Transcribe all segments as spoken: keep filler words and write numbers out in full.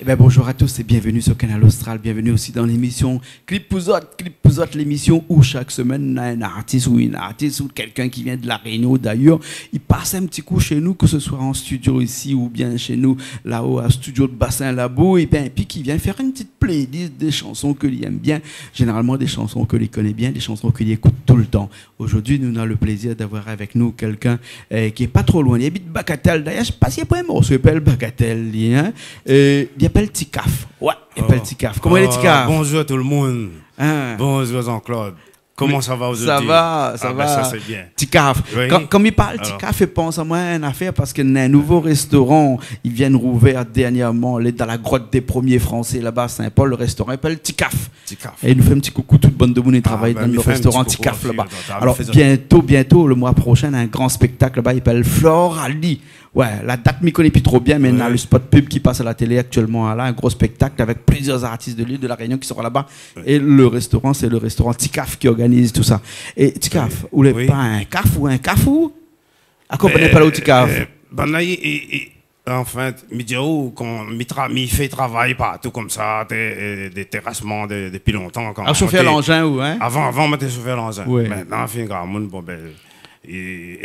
Ben, bonjour à tous et bienvenue sur Kanal Austral. Bienvenue aussi dans l'émission Clip pou zot. Clip pou zot, l'émission où chaque semaine, on a un artiste ou une artiste ou quelqu'un qui vient de La Réunion ou d'ailleurs, il passe un petit coup chez nous, que ce soit en studio ici ou bien chez nous, là-haut, à studio de Bassin Labou, et bien, et puis qui vient faire une petite playlist des chansons que lui aime bien, généralement des chansons que lui connaît bien, des chansons qu'il écoute tout le temps. Aujourd'hui, nous avons le plaisir d'avoir avec nous quelqu'un, euh, qui est pas trop loin. Il habite Bagatelle. D'ailleurs, je sais pas s'il y a pas un morceau qui s'appelle Bagatelle, lui, hein. Euh, il s'appelle Tikaf. Ouais, il s'appelle Tikaf. Koman i lé, Tikaf ? Bonjour tout le monde. Hein. Bonjour Jean-Claude. Koman sa va ojourdui ? Ça va, ça va. Ah ben, sa sé bien. Tikaf. Oui. Kan, kan mi parl Tikaf, i pans amoin in afèr, parske néna in nouvo restoran, i vien rouvèr dernièrman, lé dan la Grotte des Premiers Français, laba Saint-Paul, le restoran i apèl Tikaf. Tikaf. É nou fé in ti koukou tout bann demoun i travay dan le restoran Tikaf laba. Ah ben, mi fé in ti koukou osi, dan, dan, alor, bientôt, bientôt, le moi proshin, in gran spéktak laba, i apèl Florali. Ouais, la dat mi koné pi tro bien, mé néna le spot pub ki pas a la télé aktièlman la, in gro spéktak avèk plizièr artis de l'île de La Réunion ki sera laba. Ouais. É le restoran, sé le restoran Tikaf ki organiz tout sa. É Tikaf, ou lé pa in kaf ou in kafou ? Akoz ou koné pa lo Tikaf ? Ben, euh, ben la, i, i, i, Anfin, mi di aou, kan mi tra-, mi fé travay partou konmsa, té, euh, dé térasman dé, dépi lontan, kan... Ah, shofèr langin ou, hein ? Avan, avan, moin té shofèr langin. Ouais. Mintnan, fine gramoun, bon, ben, i,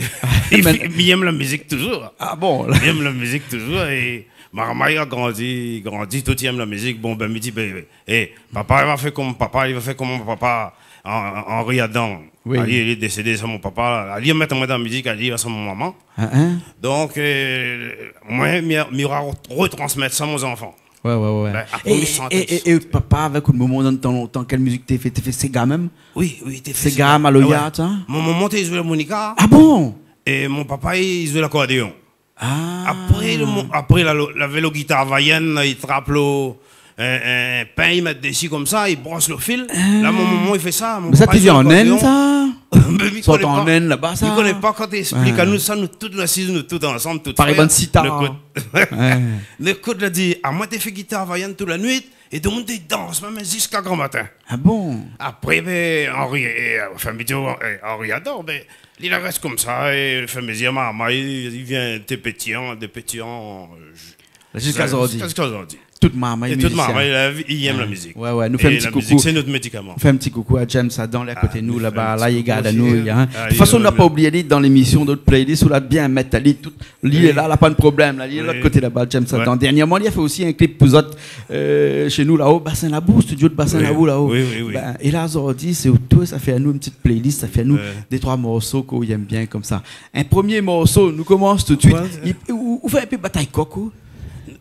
i, mi yèm la mizik touzour. Ah bon ? Mi yèm la mizik touzour é marmay la grandi, grandi, tout i yèm la mizik. Bon, ben, mi di, ben, é, papa, li va fé koman, papa, li va fé koman papa, An-, An-, Henri Adam. Oui. Ali, li lé désédé, sa mon papa. Ali la mèt amoin dan la mizik, ali la san mon momon. Hein, hein. Donk, euh, moin, mi, mi ra-, retransmèt sa mon zanfan. Ouais, ouais, ouais. Ben, apré, é, mi shant, é, é, é papa, avèk out momon dan tan lontan, kèl mizik té fé ? Té fé séga mèm ? Oui, oui, té fé séga, séga, maloya, sa ? Ah ouais. Mon momon té zoué larmonika. Ah bon ? É mon papa, li zoué lakordéon. Ah. Apré, le mo-, apré, la, lo-, lavé lo gitar vayan, la, i trap lo, in, in pin, i mèt dési konmsa, i bros lo fil. Ah. La, mon momon, li fé sa. Mé sa, té vien an Inde, sa ? Mon papa, li zoué lakordéon. Mé mi koné pa. Sort an Inde, laba, sa. Mi koné pa, kan té ésplik anou sa, nou tout, nou asiz, nou tout ansanm, tout frèr. Parèy bann sitar. Nou ékout. Ouais. Nou ékout, la di, ah, moin té fé gitar vayan tout la nuit, é domoun té dans, mèm ziska gran matin. Ah bon ? Apré, ben, Henri, é, anfin, mi di, é, Henri Adam, ben, li la rès konmsa, é fé mézir, marmay, li, li vien té pétiyan, té pétiyan, euh, ziska zordi. Ziska zordi. Tout marmay, tout mizisien. É tout marmay, la vi, i yèm la mizik. Ouais, ouais, nou fé in ti koukou. É la mizik, sé nout médikaman. Fé in ti koukou a James Adan, la, koté nou, laba, la, i gard anou, hein. Ah, nou fé in ti koukou osi, hein. De tout fason, nou la pa oublié ali dan lémision, dan out playlist, ou la bien mèt ali tout Li lé la, la pa de problèm, la. Li lé lot koté laba, James Adan. Dernièrman, li la fé osi in klip pou zot, euh, shé nou, la-o, Bassin Labou, studio de Bassin Labou, la-o. Oui, oui, oui. Ben, é la, zordi, sé ou, sa fé anou in ti playlist, sa fé anou dé, troi morso k'ou yèm bien konmsa. In promié morso, nou komans tout suit. Ouais, ou, ou fé in pé batay kok, ou ?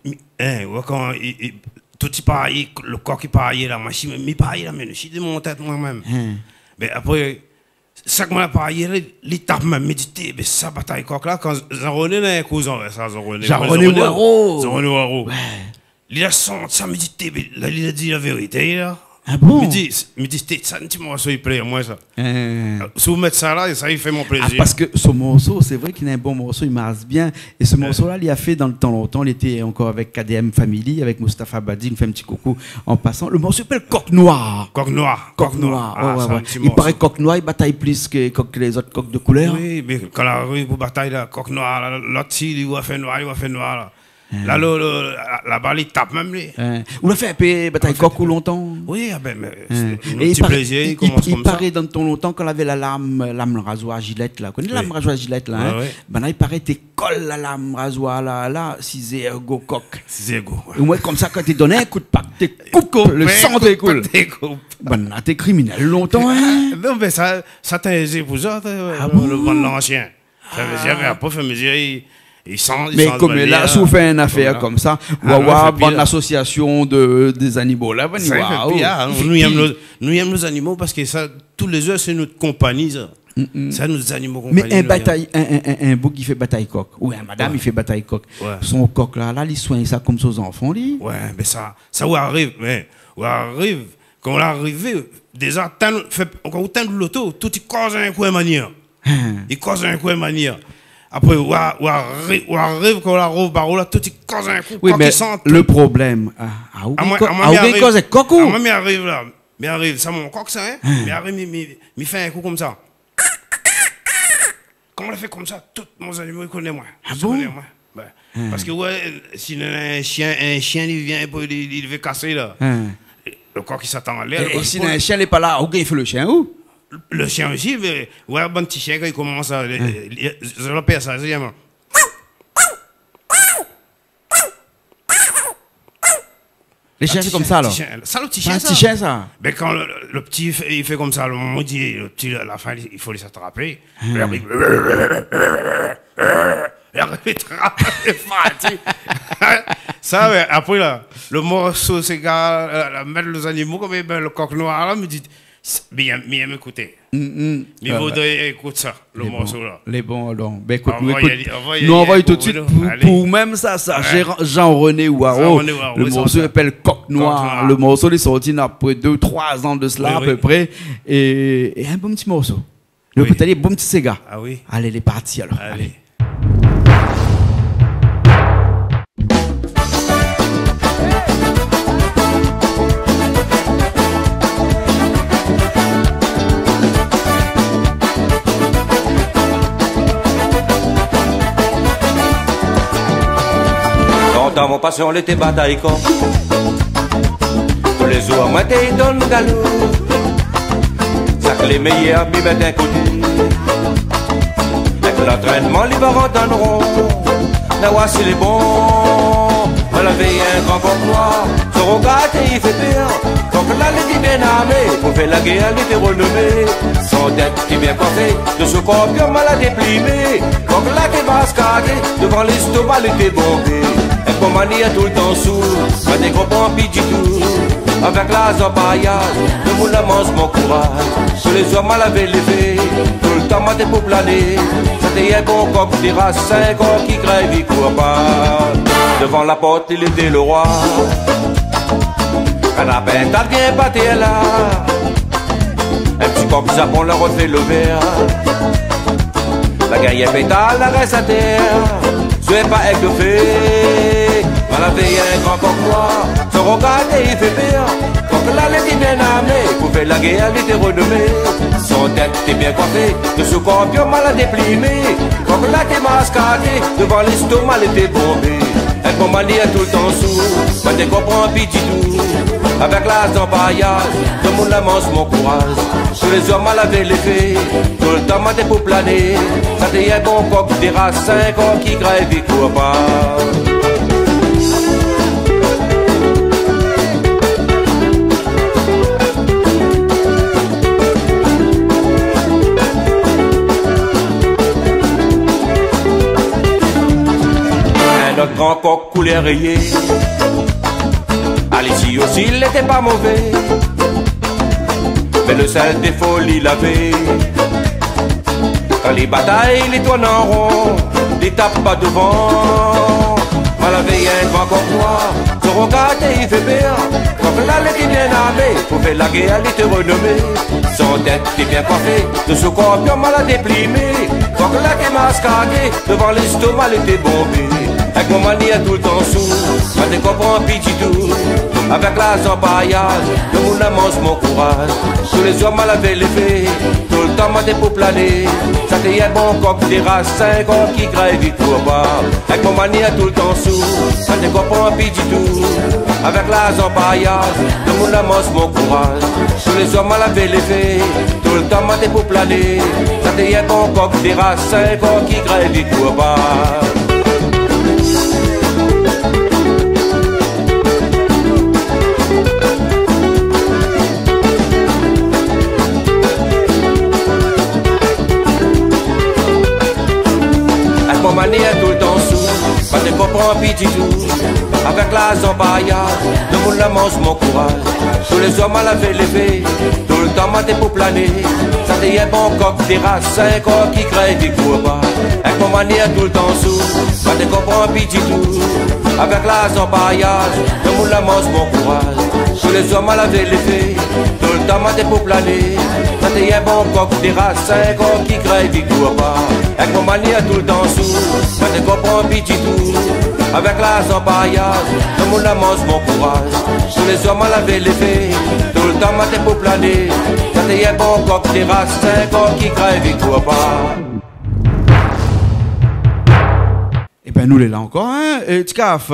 Mi, hein, ouais, kan i, i, tout i parèy, lo kok i parèy la, moin osi, mi parèy la, mé mi osi, dan mon tèt, moin mèm. Hein. Mé apré, Sak moin la parèy, li, li tap mèm, mi di, té, ben, sa batay kok la, kan Jean-René la, in kou, Jean, sa, Jean-René, Jean-René Waro. Jean-René Waro. Ouais. Li la shant sa, mi di, té, ben, la, li la di la vérité, la. Ah bon ? Mi di, mi di, té, sa, in ti morso, i plé amoin, sa. Hein. Euh, si ou mèt sa la, sa i fé mon plézir. Ah, parske so morso, sé vré k'lé in bon morso, i marsh bien. É so morso la, li la fé dan le tan lontan, li lété ankor avèk K D M Family, avèk Mustapha Badi, nou fé in ti koukou an pasan. Lo morso i apèl Kok Noir. Kok Noir, Kok Noir. Kok Noir, ouais, ouais. I paré Kok Noir i batay plis ke kok, ke lézot kok de koulèr. Oui, mé kan la ariv pou batay la, Kok Noir la, lot si li oi fé noir, li oi fé noir la. Hein. La, lo, lo, la, laba li tap mèm, li. Hein. Ou la fé in pé batay kok ou lontan ? Oui, ah ben, mé sé in ti plézir, i komans konmsa. I paré dan le tan lontan, kan lavé la lam, lam razoir jilèt la. Koné lam razoir jilèt la, hein ? Ouais, ouais. Ben la, i paré té kol la lam razoir la, la, si zèrgo kok. Si zèrgo, ouais. É moin, konmsa, kan té donn in kou d'pak, té koup, lo san té koul. Té koup. Banna té kriminèl lontan, hein. Ah, non, mé sa, sa té in zé pou zot, hein, lo bann ansien. Ah. Fé mézir, mé apré, fé mézir, i, i sanz, i sanz. Mé koméla, si ou fé in afèr konmsa, ou va oir bann asosiasion de, dé zanimo la, va ni oir. Sa i fé pi, hein. Nou yèm lo, nou yèm lo zanimo parske sa, tou lé zour, sé nout konpani, sa. Mm, mm. Sa, nout zanimo konpani, nou yèm. Mé in batay, in, in, in, in boug i fé batay kok, ou in madam i fé batay kok. Ouais. Son kok la, la, li soign sa konm son zanfan, li. Ouais, mé sa, sa ou ariv, mé ou ariv, kan ou la arivé, déza, tann, fé, kan ou tann loto, tout i koz in kou in manièr. Hein. I koz in kou in manièr. Apré, ou a, ou ariv, ou ariv, kan ou la rouv baro la, tout i koz in kou, kok i sant. Oui, mé lo problèm, ah, ah, ou gingn koz èk kok, ou ? Amoin, mi ariv la. Mi ariv, sa mon kok sa, hein ? Hein. Mi ariv, mi, mi, mi fé in kou konmsa. Kan moin la fé konmsa, tout mon zanimo i koné amoin. Ah bon ? I koné amoin. Bin, parske, wé, si néna in shien, in shien, li vien pou li, li vé kasé la. Lo kok i sot anlèr, é, é si néna in shien, li lé pa la, ou gingn fé lo shien, ou ? Lo shien osi, mé, wé, bann ti shien, kan i komans a, li, li, zot i apèl sa, sé, Lo shien i fé komsa, alor. Ti shien, sa, lo ti shien, sa. Ti shien, sa. Bin, kan lo, lo, lo pti i fé, i fé komsa, lo momon i di, lo pti, a la fin, i fo li atrapé. Li ariv. Li ariv, li trap, li fati. Sa, wé, apré, la, lo morso séga, la, la mèt lo zanimo, konm, bin, lo kok noir, la, mi di, S-, bien, bien ékouté. Mi vodré ékout sa, lo morso la. Lé bon, donk. Bin, ékout, nou ékout, nou anvoy tout suit pou, pou mèm sa, sa, Jean-René Hoareau. Jean-René Hoareau, lo morso i apèl Kok Noir. Lo morso, li lé sorti na pré de troi zan de sela, apépré. É, é in bon ti morso. Nou ékout, alé, bon ti séga. Alé, lé parti, alor. Alé. Lontan mon pasion lété batay kok. Toulézour moin té i donn galop. Sak lé méyèr mi mèt in koté. Èk lantrènman li va rant an ron. Na oir si lé bon. Moin la vi in gran kok noir, son rougard té i fé pèr. Kok la lété bien armé, pou fé la guèr li té renomé. Son tèt té bien koifé, de skorpion moin la déplimé. Kok la té maskaké, dovan lèstoma li té bonbé. Èk mon manièr toultan sou, moin té konpran pi ditou. Avèk larzan payaz, demoun la manz mon kouraz. Toulézour moin lavé lévé, toultan moin té pou plané. Sa té in bon kok de ras, in kok ki krèv, i kour pa. Dovan la port li lété lo roi. Kanapin ta vien pa tèr la. In ti kok Japon la refé lo vèr. La gingn in pétal, la rès atèr. Zoué pa èk lo fé. Moin lavé in gran kok noir, son rougard té i fé pèr. Kok la lété bien armé, pou fé la guèr li té renomé. Son tèt té bien koifé, de skorpion moin la déplimé. Kok la té maskaké, dovan lèstoma li té bonbé. Èk mon manièr toultan sou, moin té konpran pi ditou. Avèk larzan payaz, demoun la manz mon kouraz. Toulézour moin lavé lévé, toultan moin té pou plané. Sa té in bon kok de ras, in kok ki krèv, i kour pa. In not gran kok koulèr réyé. Ali osi lété pa mové. Mé lo sèl défo li lavé, kan li batay, li tourn an ron, li tap pa dovan. Moin lavé in gran kok noir, son rougard té i fé pèr. Kok la lété bien armé, pou fé la guèr li té renomé. Son tèt té bien koifé, de skorpion moin la déplimé. Kok la té maskaké, dovan lèstoma li té bonbé. Èk mon manièr toultan sou, moin té konpran pi ditou. Avèk larzan payaz, demoun la manz mon kouraz. Toulézour moin lavé lévé, toultan moin té pou plané. Sa té in bon kok de ras, in kok ki krèv, i kour pa. Èk mon manièr toultan sou, moin té konpran pi ditou. Avèk larzan payaz, demoun la manz mon kouraz. Toulézour moin lavé lévé, toultan moin té pou plané. Sa té in bon kok de ras, in kok ki krèv, i kour pa. Èk mon manièr toultan sou, moin té konpran pi ditou. Avèk larzan payaz, demoun la manz mon kouraz. Toulézour moin lavé lévé, toultan moin té pou plané. Sa té in bon kok de ras, in kok ki krèv, i kour pa. Èk mon manièr toultan sou, moin té konpran pi ditou. Avèk larzan payaz, demoun la manz mon kouraz. Toulézour moin lavé lévé, toultan moin té pou plané. Sa té in bon kok de ras, in kok ki krèv, i kour pa. Èk mon manièr toultan sou, moin té konpran pi ditou. Avèk larzan payaz, demoun la manz mon kouraz. Toulézour moin lavé lévé, toultan moin té pou plané. Sa té in bon kok de ras, in kok ki krèv, i kour pa. Ében, Nou lé la ankor, in ? Ti Kaf,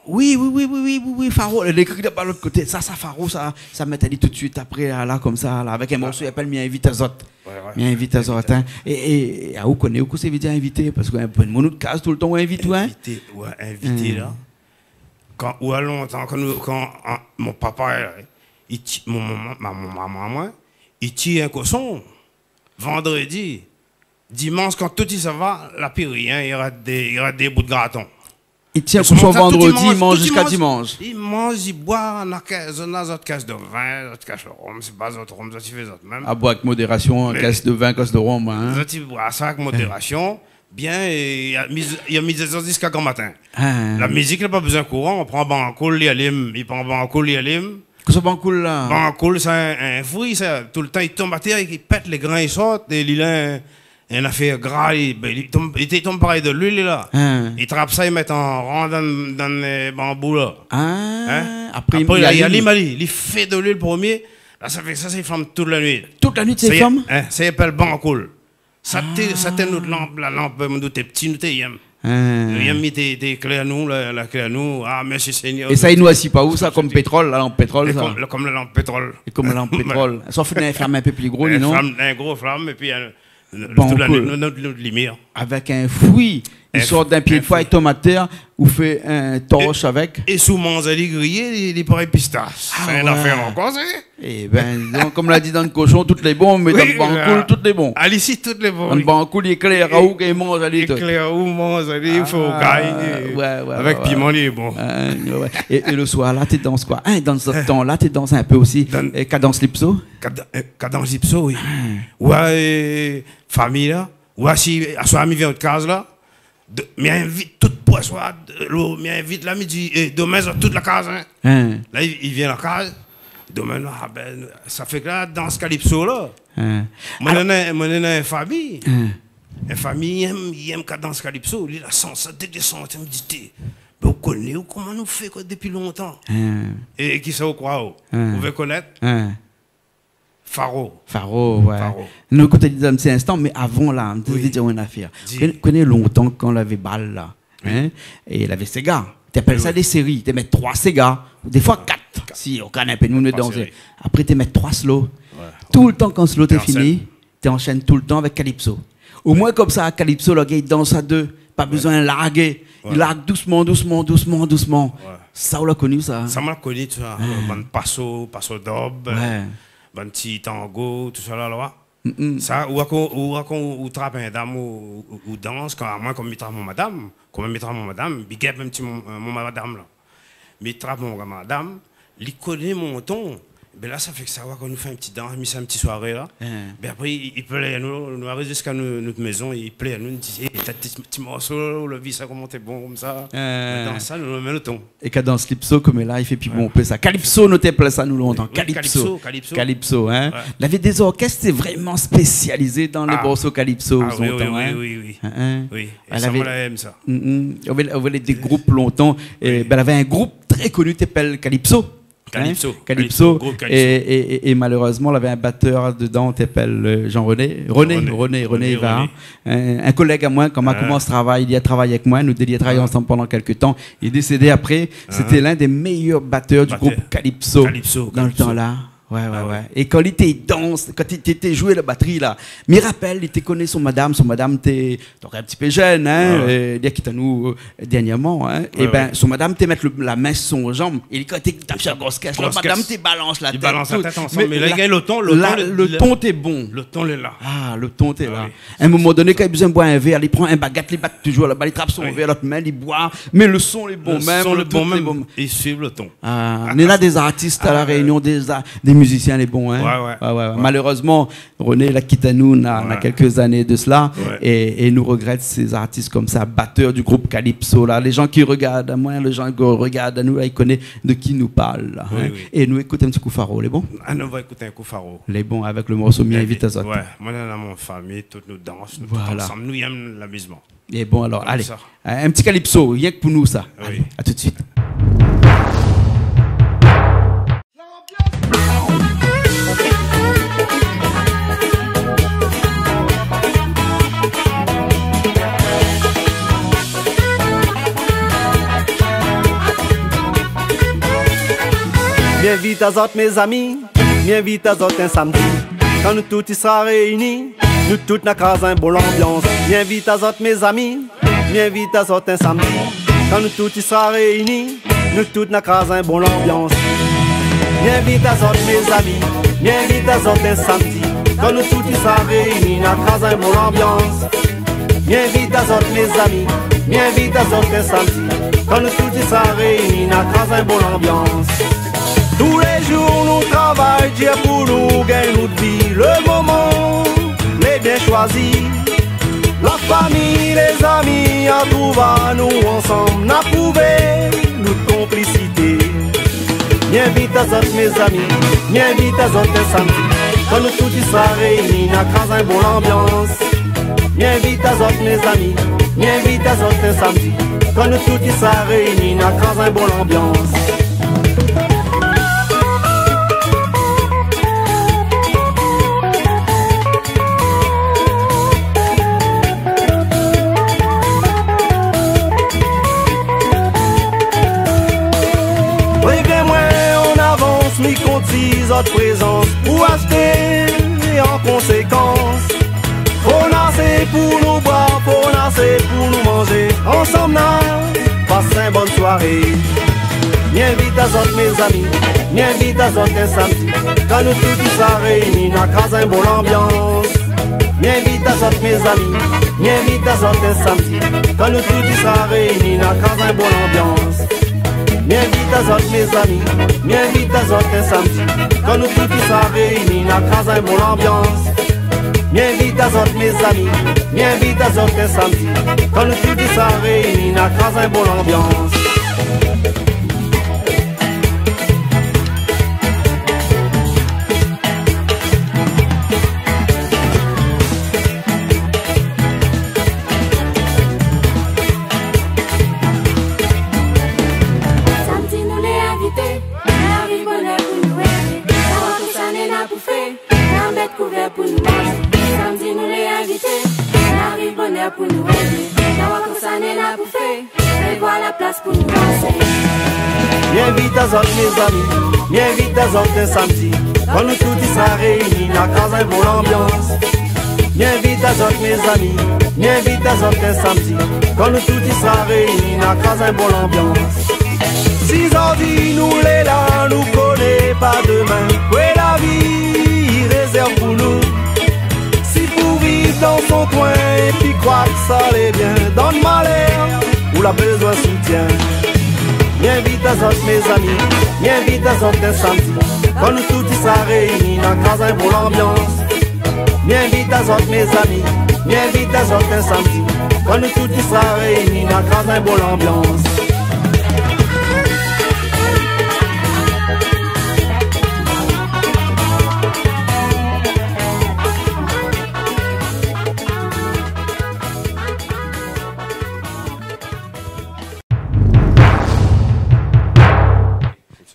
oui, oui, Faro. Oui, oui, Faro. Lé kri laba lot koté. Sa, sa, Faro, sa, sa mèt ali tout suit apré, la, la, konmsa, la, avèk in morso i apèl Mi invit azot. Mi invit azot, in. É, é, a, ou koné, ou koné sak i vé dir invité, parske in pé d'moun out kaz toultan ou invit, ou, in. Invité, ouais, invité, la. Kan, ou a lontan, kan nou, kan, in, mon papa, li ti-, mon, mon, ma, mon momon, moin, li tié in koshon. Vandredi, dimansh, kan tout i sava, la pi rien, i rès dé, i rès dé bout graton. Li tié in koshon vandredi, li manz ziska dimansh. Li manz, li boir, na kèr, zot na zot kèr de vin, zot kèr de rom, sé pa zot rom, zot i fé zot mèm. A boir avèk modérasion, in kèr de vin, kèr de rom, in. Zot i boir sa avèk modérasion, bien, é i a miz, i a miz zot ziska gran matin. La mizik, la pa bezoin kouran, ou pran bankoul, li alim, li pran bankoul, li alim. Kosa bankoul la ? Bankoul, sa in, in frui, sa. Toultan, li tonm atèr, li pèt, lé grin i sort, é li la in, in afèr gra, li, bin, li tonm, li té tonm parèy de luil, li la. Li trap sa, li mèt an ran dan, dan, eu, banbou la. Apré, apré, li alim, li fé de luil promié. La, sa fé sa, sa i flanm tout la nuit. Tout la nuit, sa i flanm ? Sa i apèl bankoul. Sa té, sa té nout lanp, la lanp, nou té pti, nou té yèm. Nou yèm, li té, té klèr nou, la, la klèr nou. A, mèrsi Ségnèr. É sa, i noirsi pa ou, sa, konm pétrol, la lanp pétrol, sa ? Konm, konm la lanp pétrol. É konm la lanp pétrol. Sof in flanm in pé pli gro, non ? In flanm, in gro flanm, épi, eu, tout la nuit, nou, nou, nou limièr. Avèk in frui, i sort d'in pié d'poi, i tonm atèr, ou fé in torsh avèk. É si ou manz ali griyé, li, li parèy pistash. Sé in afèr ankor, sa. Ébin, donk, konm la di dan koshon, tout lé bon, mé dan bankoul, tout lé bon. Alisi, tout lé bon, oui. Dan bankoul, li éklèr aou, kan i manz ali, tout. Li éklèr aou, manz ali, fo gay, avèk piman, li lé bon. É, é le soir la, té dans koi ? In, dan zot tan la, té dans in pé osi. É kadans lipso ? Kada-, eu, kadans lipso, oui. Ou a, eu, fami la, ou a si, aswar mi vien out kaz la, de, mi invit tout pou aswar, de, lo, mi invit la, mi di, é, domin, zot tout la kaz, in. La, li, li vien la kaz, domin, la, a bin, sa fé ke la, dans kalipso, la. Moin néna, moin néna in fami. In fami, li yèm, li yèm kadans kalipso, li la sans sa, dé, dé sans, mi di, té, bin, ou koné, ou, koman nou fé, koi, dopi lontan. É kisa ou kroi, ou ? Ou vé konèt ? Faro. Faro, ouais. Faro. Nou ékout ali dan in ti instan, mé avan la, mi vé dir in afèr. Di. Koné, koné lontan kan lavé bal la, in, é lavé séga. Té apèl sa dé séri, té mèt troi séga, défoi kat, si ou koné in pé, nou, nou danzé. Troi séri. Apré, té mèt troi slow. Toultan kan slow té fini, té anshèn toultan avèk kalipso. Omoin konmsa, kalipso, la, i dans a dé, pa bezoin largé. I larg dousman, dousman, dousman, dousman. Sa, ou la koni sa ? Sa, moin la koni, tousa. Bann paso, paso dob, bann ti tango, tousa la, la. Sa, ou rakon, ou rakon, ou trap in dam, ou, ou, ou dans, kan, amoin, konm mi trap mon madam, konm mi trap mon madam, big up in ti mon, eu, mon madam la. Mi trap mon madam, li koné mon ton. Bin la, sa fé ke sa, ou rakon, nou fé in ti dans, mi fé in ti soiré la. Bin apré, li, li plé anou, nou ariv ziska nou, nout mézon, li plé anou, li di, é, ta ti, ti morso, ou la vi sa, koman té bon, konmsa. Dann sa, nou, nou mèt lo ton. É kadans lipso, konm la, li fé pi bon pé sa. Kalipso, nou té apèl sa, nou, lontan. Oui, kalipso, kalipso. Kalipso, in. Lavé dé zorkès, té vréman spésializé dan lé morso kalipso, lontan, in. A oui, oui, oui, oui. Oui, é sa, moin la èm sa. Ou vé, ou vé dé group lontan. Bin, lavé in group trè koni, té apèl Kalipso. Kalipso, in ? Kalipso, group Kalipso. É, é, é, é malérèzman, lavé in batèr dedan, té apèl, eu, Jean-René. René, René, René, René Eva. In, in kolèg amoin, kan ma komans travay, li la travay avèk moin, nou dé, li la travay ansanm pandan kèk tan. Li lé désédé apré. Sété l'un dé méyèr batèr du group Kalipso dan le tan la. Batèr. Kalipso, Kalipso. Ouais, ouais, ouais. É kan li té dans, kan li té, té zoué la batri la, mi rapèl, li té koné son madam, son madam té, donk in ti pé jenn, in, é li la kit anou, eu, dèrnièrman, in. Ébin, son madam té mèt le, la min si son janm, é li, kan té tap si la gro kès, la madam té balans la tèt, tout. Li balans la tèt ansanm, mé la, li gingn lo ton, lo ton, lo ton té bon. Lo ton lé la. A, lo ton té la. A oui. In moman doné, kan li bezoin boir in vèr, li pran in bagèt, li bat touzour laba, li trap son vèr, lot min, li boir, mé lo son lé bon mèm, lo ton lé bon. Lo son lé bon mèm, li suiv lo ton. A, néna dé zartis a La Rényon, dé za-, dé mizisien lé bon, in. Ouais, ouais. Ouais, ouais, ouais. Malérèzman, René la kit anou, na, na kèk zané de sela, é, é nou rogrèt sé zartis konmsa, batèr du group Kalipso la. Lé jan ki rogard amoin, lé jan ki rogard anou la, i koné de ki nou parl la, in. Oui, oui. É nou ékout in ti kou Faro, lé bon ? A, nou va ékout in kou Faro. Lé bon, avèk le morso Mi invit azot. Ouais, moin néna mon fami, tout nou dans, nou tout ansanm, nou yèm lamizman. Lé bon, alor, alé. Konmsa. In ti kalipso, rienk pou nou sa. Oui. Alé, a tout de suit. Mi invit azot, mézami, mi invit azot in samdi. Kan nou tout i sra réini, nou tout na kraz in bon lanbians. Mi invit azot, mézami, mi invit azot in samdi. Kan nou tout i sra réini, nou tout na kraz in bon lanbians. Mi invit azot, mézami, mi invit azot in samdi. Kan nou tout i sra réini, na kraz in bon lanbians. Mi invit azot, mézami, mi invit azot in samdi. Kan nou tout i sra réini, na kraz in bon lanbians. Tou lé zour nou travay dir pou nou gingn nout vi. Le moman lé bien shoizi. La fami, lé zami, artrouv anou ansanm, na prouvé nout konplisité. Mi invit azot, mézami, mi invit azot in samdi. Kan nou tout i sra réini, na kraz in bon lanbians. Mi invit azot, mézami, mi invit azot in samdi. Kan nou tout i sra réini, na kraz in bon lanbians. Prévien moin an avans, mi kont si zot prézans pou ashté an konsékans. Fo na asé pou nou boir, fo na asé pou nou manzé. Ansanm na pas in bone soiré. Mi invit azot, mézami, mi invit azot in samdi. Kan nou tout i sra réini, na kraz in bon lanbians. Mi invit azot, mézami, mi invit azot in samdi. Kan nou tout i sra réini, na kraz in bon lanbians. Mi invit azot, mézami, mi invit azot in samdi. Kan nou tout i sra réini, na kraz in bon lanbians. Mi invit azot, mézami, mi invit azot in samdi. Kan nou tout i sra réini, na kraz in bon lanbians. Samdi nou lé invité, na ariv bonèr pou nou édé. Na boir kosa néna pou fé, na mèt kouvèr pou nou manzé. Samdi nou lé invité, na ariv bonèr pou nou édé. Na boir kosa néna pou fé, prévoir la plas pou nou dansé. Mi invit azot, mézami, mi invit azot in samdi. Kan nou tout i sra réini, na kraz in bon lanbians. Mi invit azot, mézami, mi invit azot in samdi. Kan nou tout i sra réini, na kraz in bon lanbians. Si zordi nou lé la, nou koné pa domin. Koué la vi i rézèrv pou nou. Si pou viv dan son koin épi kroir sa lé bien, dan malèr ou la bezoin soutien. Mi invit azot, mézami, mi invit azot in samdi. Kan nou tout i sra réini, na kraz in bon lanbians. Mi invit azot, mézami, mi invit azot in samdi. Kan nou tout i sra réini, na kraz in bon lanbians.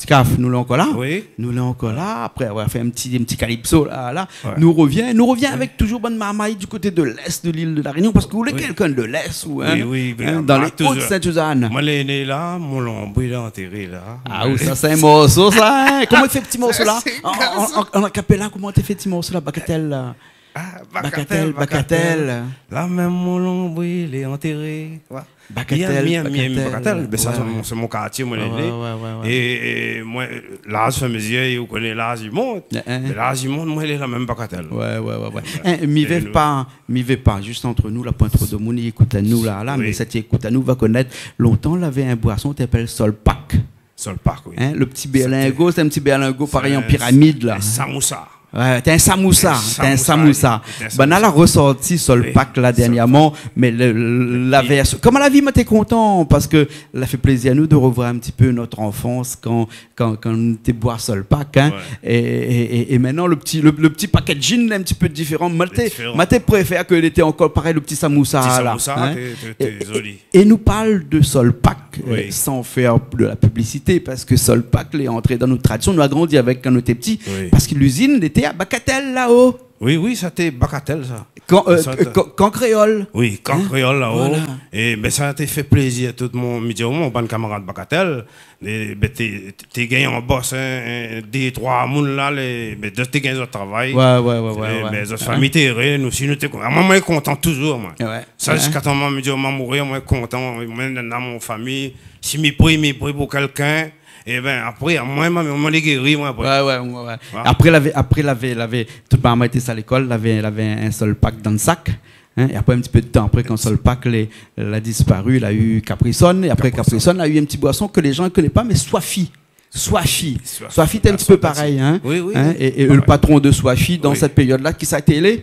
Ti Kaf, nou lé ankor la ? Oui. Nou lé ankor la, apré avoir fé in ti, in ti kalipso la, la. Ouais. Nou rovien, nou rovien avèk toujour bann marmay du koté de l'Est de l'île de La Réunion, parske ou lé kèlkin de l'Est, ou, hein, oui, oui, hein, dan lé Hautes-Sainte-Suzanne. Moin lé né la, mon lanbri lé antéré la. Ah, ou, sa sé in morso sa, hein ? Koman i fé ti morso la ? Sa sé in morso. An, an, an, an a cappella, koman té fé ti morso la, Bagatèl la ? Ah, Bagatèl, Bagatèl, Bagatèl. Bagatèl. La mèm mon lanbri lé antéré. Ouais. Bagatèl, miam, miam, miam, Bagatèl. Bagatèl. Ben, sa, ouais, sé mon, sé mon kartié, moin lé né. Ouais, ouais, ouais, ouais. É, é moin, laz fé mézir, ou koné, laz i mont. Hein, hein. Mé laz i mont, moin lé la mèm Bagatèl. Ouais, ouais, ouais, ouais. Ouais. Hein, mi vé pa, mi vé pa, zis ant nou la, poin tro de moun i ékout anou la, la, oui, mé sat i ékout anou va konèt, lontan lavé in boison té apèl Solpak. Solpak, oui. Hein, le ti bèrlingo, sé in ti bèrlingo parèy an piramid la. Sé in samoussa. Ouais, té in samoussa, té in samoussa. Té in samoussa. Banna la resorti Solpak la dèrnièrman, mé le, le, la vèrsion, koman la vi, moin té kontan, parske la fé plézir anou de revoir in ti pé nout anfans kan, kan, kan nou té boir Solpak, hein. Ouais. É, é, é, é mintnan, le ti, le, le ti packaging lé in ti pé diféran. Moin té, moin té préfèr ke lété ankor parèy, le ti samoussa la, hein. Ti samoussa, té, té, té zoli. É nou parl de Solpak, euh, oui, san fèr de la piblisité, parske Solpak lé antré dan nout tradision, nou la grandi avèk kan nou té pti, oui, parske lizine lété a Bagatèl la-o. Oui, oui, sa té Bagatelle, sa. Kan, euh, sa té kan, kan kréol. Oui, kan kréol, la-o. Voilà. É, bin, sa té fé plézir tout mon, mi di, mon bann kamarad Bagatelle. É, bin, té, té gingn anbosh, in, in, dé, troi moun la, lé, bin, té gingn zot travay. Ouais, ouais, ouais, ouais. É, bin, zot fami té éré, nou osi, nou té kon-, a, moin, moin lé kontan touzour, moin. Ouais. Sa, ziska tan moin, mi di, moin mouri, moin lé kontan, moin, dan mon fami, si mi pri, mi pri pou kèlkin, é bin, apré, moin, moin, moin lé géri, moin, apré. Ouais, ouais, ouais, ouais. Voilà. Apré, lavé, apré, lavé, lavé, tout momon té sa lékol, lavé, lavé in Sol Pak dan le sak. Hein, é apré, in ti pé de tan apré, kan Sol Pak la, la dispari, la u Caprisonne, é apré Caprisonne, la u in ti boison ke lé jan i koné pa, mé Soifi. Soifi. Soifi. Soifi té in ti pé parèy, hein. Oui, oui, oui. Hein, é, é le patron de Soifi, dan sèt périod-la, kisa té lé ?